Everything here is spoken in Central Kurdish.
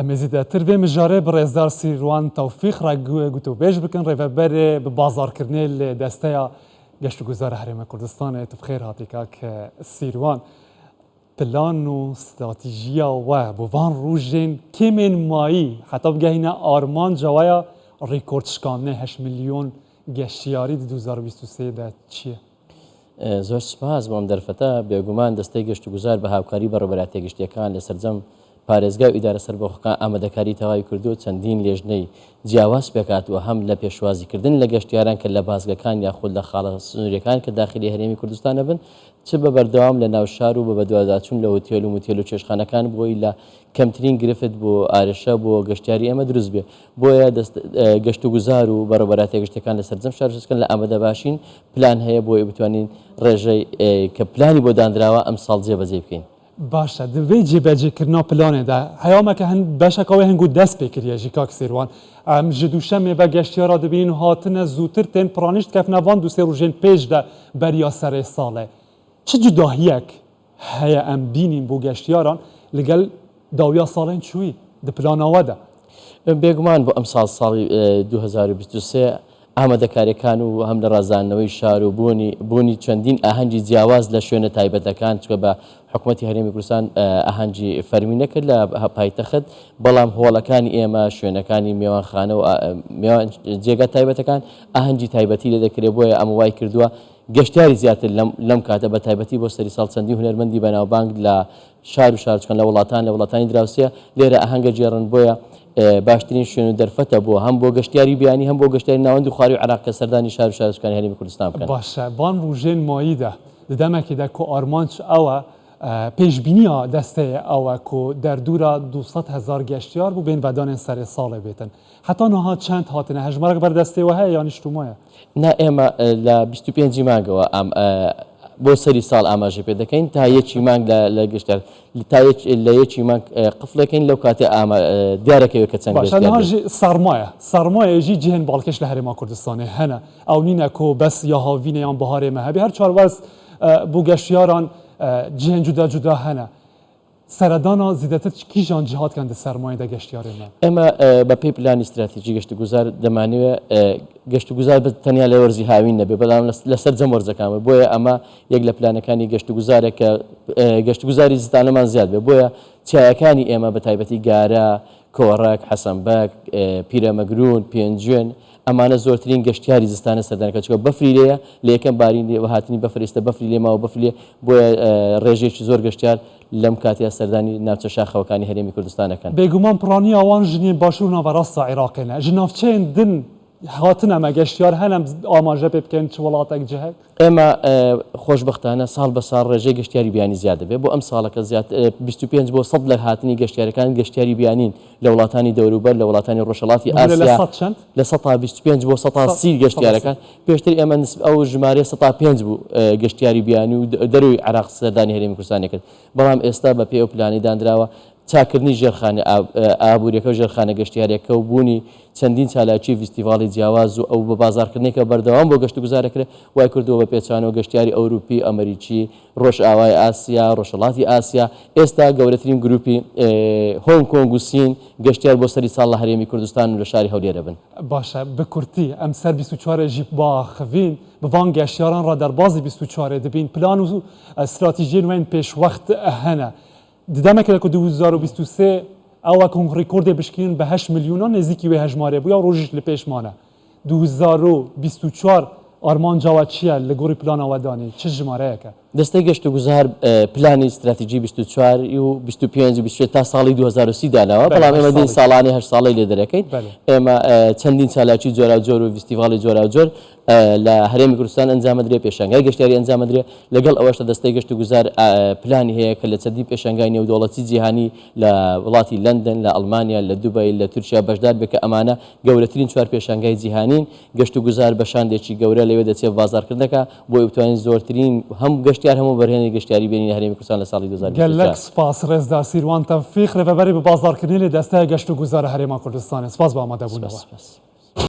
Em ê zêdetir vê mijarê bi rêzdar Sîrwan Tewfîq re gotûbêj bikin, rêveberê bi bazarkirinê li Desteya Geştûguzara Herêma Kurdistanê. Tu bi xêr hatî kak Sîrwan. Plan û stratîjiya we bo van rojên kêmên mayî heta bigehîne armanca we ya rîkordşikandinê 8 milyon geştyarî di 2023 de çi ye? زۆر سوپاس بۆ ئەم دەرفەتە، بێگومان دەستەی گەشتوگوزار بە هاوکاری بەڕێوەبەرایەتیە گشتیەکان لە سەرجەم پارێزگا و ئیدارە سەربەخۆکان ئامادەکاری تەواوی کردووە و چەندین لێژنەی جیاواز پێکهاتووە هەم لە پێشوازیکردن لە گەشتیاران کە لە بازگەکان یاخود لە خاڵە سنووریەکان کە داخلی هەرێمی کوردستان ئەبن چ بە بەردەوام لە ناو شار و بە بەدواداچوون لە هوتێل و موتێل و چێشتخانەکان بۆی لە کەمترین گرفت بۆ ئارێشە بۆ گەشتیاری ئێمە دروست بێ بۆیە دەست گەشتوگوزار و بەڕێوەبەرایەتیە گشتیەکان لە سەرجەم شارۆچکەکان لە ئامادەباشین پلان هەیە بۆ ئەوەی بتوانین ڕێژەی کە پلانی بۆ دانراوە ئەمساڵ جێبەجێی بکەین. باشە di vê cêbecêkirina planê de heyameke hin beşeka wê hingu dest pê kiriye jî kak Sêrwan. Em ji duşemê ve geştyara dibînin hatine zûtir tên piranî ji dikevine van du sê rojên pêş de beriya serê salê. Çi cudahiyek heye em bînîn bo geştyaran li gel dawiya salên çûyî di plana we de? بێگومان بۆ ئەمساڵ ساڵی 2023 ئامادەکاریەکان و هەم لە ڕازاندنەوەی شار و بوونی بوونی چەندین ئاهەنگی جیاواز لە شوێنە تایبەتەکان چونکە بە حکومەتی هەرێمی کوردستان ئاهەنگی فەرمی نەکرد لە پایتەخت بەڵام هۆڵەکانی ئێمە شوێنەکانی مێوانخانە و مێوان جێگا تایبەتەکان ئاهەنگی تایبەتی لێ دەکرێت بۆیە ئەمە وای کردووە گەشتیاری زیاتر لەم لەم کاتە بە تایبەتی بۆ سەری ساڵ چەندین هونەرمەندی بەناوبانگ لە شار و شارۆچکان لە وڵاتان لە وڵاتانی دراوسێ لێرە ئاهەنگە گێڕن بۆیە باشترین شوێن و دەرفەتە بۆ هەم بۆ گەشتیاری بیانی هەم بۆ گەشتیاری ناوەند و خواروی عێراق کە سەردانی شار و شارۆچکانی هەرێمی کوردستان بکەن. باشە van rojên mayî de di demekê de ku armanc ew e pêşbîniya desteyê ew e ku derdora 200 hezar geştyar bû bên vedanên serê salê bêtin. Heta niha çend hatine hejmarek ber destê we heye yanî ji tu maye? نا ئێمە لە 25 ی مانگەوە ئام بۆ سەری ساڵ ئاماژە پێ دەکەین تا یەکی مانگ لە لە گشتیار تا یەک لە یەکی مانگ قفلەکەین لەو کاتێ ئامە دیارەکەوێت کە چەند باشە گەشتیار niha دێن. jî sermaye sermaye jî cihên balkêş li Herêma Kurdistanê hene. Ew nîne ku bes ya havînê yan biharê me hebê her çar werz bo geştyaran cihên cuda cuda hene. Seredana zêdetir kîjan cihat dikin di sermayê de geştyarên me? ئێمە بە پێی پلانی ستراتیجی گەشتوگوزار دەمانەوێ گەشتوگوزار بە تەنیا لە وەرزی هاوین نەبێ بەڵام لە سەرجەم وەرزەکان بێ بۆیە ئەمە یەک لە پلانەکانی گەشتوگوزارە کە گەشتوگوزاری زستانەمان زیاد بێ بۆیە چیایەکانی ئێمە بە تایبەتی گارە، کۆڕەک، حەسەنبەگ، پیرەمەگرون، پێنجوێن ئەمانە زۆرترین گەشتیاری زستانە سەردان دەکەن چونکە بەفری لێیە لە یەکەم بارین هاتنی بەفر ئێستا بەفری لێ ماوە بەفری لێ بۆیە ڕێژەیەکی زۆر گەشتیار لەم کاتەیا سەردانی ناوچە شاخەوەکانی هەرێمی کوردستان ئەکەن. بێگومان پڕانییا وان ژنên başûr û naverasta Iraqê ne. Ji navçeyên din hatine me geştyar hene em amaje pê bikin çi welatek cihek? ئێمە خۆشبەختانە ساڵ بە ساڵ ڕێژەی گەشتیاری بیانی زیاد دەبێت، بۆ ئەم ساڵەکە زیاتر 25 بۆ 100 لە هاتنی گەشتیارەکان گەشتیاری بیانین لە وڵاتانی دەوروبەر لە وڵاتانی ڕۆژهەڵاتی ببورە لە ئاسیا سەد چەند؟ لە سەتا 25 بۆ سەتا 30 گەشتیارەکان پێشتر ئێمە نسب ئەو ژمارەیە سەتا پێنج بوو گەشتیاری بیانی و دەرەوەی عێراق سەردانی هەرێمی کوردستانی کرد بەڵام ئێستا بە پێی ئەو پلانەی دانراوە چاککردنی ژێرخانە ئابووریەکە و ژێرخانە گەشتیاریەکە و بوونی چەندین چالاکی ڤیستیڤاڵی جیاواز و ئەو بەبازاڕکردنەی کە بەردەوام بۆ گەشتوگوزار ئەکرێت وای کردووە بە پێچەوانەوە گەشتیاری ئەوروپی، ئەمریکی، ڕۆژئاوای ئاسیا، ڕۆژهەڵاتی ئاسیا، ئێستا گەورەترین گروپی هۆنگ کۆنگ و سین گەشتیار بۆ سەری ساڵ لە هەرێمی کوردستان و لە شاری هەولێر ئەبن. باشە بە کورتی ئەم سەر 24 ێ ژی باخڤین bi van geştyaran re derbazî 24 ê dibîn plan û stratejiyên we yên pêşwext hene. Di demekê de ku 2023 ew e ku hûn rekordê bişkînin bi heşt milyonan nêzîkî wê hejmarê bûye û rojî li pêş mane. 2024 armanca we çi ye li gorî plana we danî çi jimareyek e? دەستەی گەشتوگوزار پلانی ستراتیجی 24 و 25 و 26 تا ساڵی 2030 داناوە، بەلێ بەڵام هەشت ئێمە دێین ساڵی. ساڵانەی هەشت ساڵەی لێ دەرەکەین. بەلێ. ئێمە چەندین چالاکی جۆراوجۆر و ڤیستیڤاڵی جۆراوجۆر لە هەرێمی کوردستان ئەنجامەدرێ، پێشانگای گەشتیاری ئەنجامەدرێ، لەگەڵ ئەوەشدا دەستەی گەشتوگوزار پلانی هەیە کە لە چەندین پێشانگای نێودەوڵەتی جیهانی لە وڵاتی لەندەن، لە ئەڵمانیا، لە دوبەی، لە تورکیا بەشدار بێت کە ئەمانە گەورەترین چوار پێشانگای جیهانین، گەشتوگوزار بە شاندێکی گەورە لەوێ دەچێت بازاڕکردن دەکا بۆ ئەوەی بتوانین زۆرترین هەم گەشتیار هەم وەبەرهێنەری گەشتیاری بێنینە هەرێمی کوردستان لە ساڵی گەلەک 2024. سپاس ڕێزدار سیروان تەوفیق ڕێڤەبەری بە بازاڕکردنی لە دەستەی گەشتوگوزار هەرێما کوردستانێ سپاس بۆ سپاس ئامادەبوونەوە. سپاس.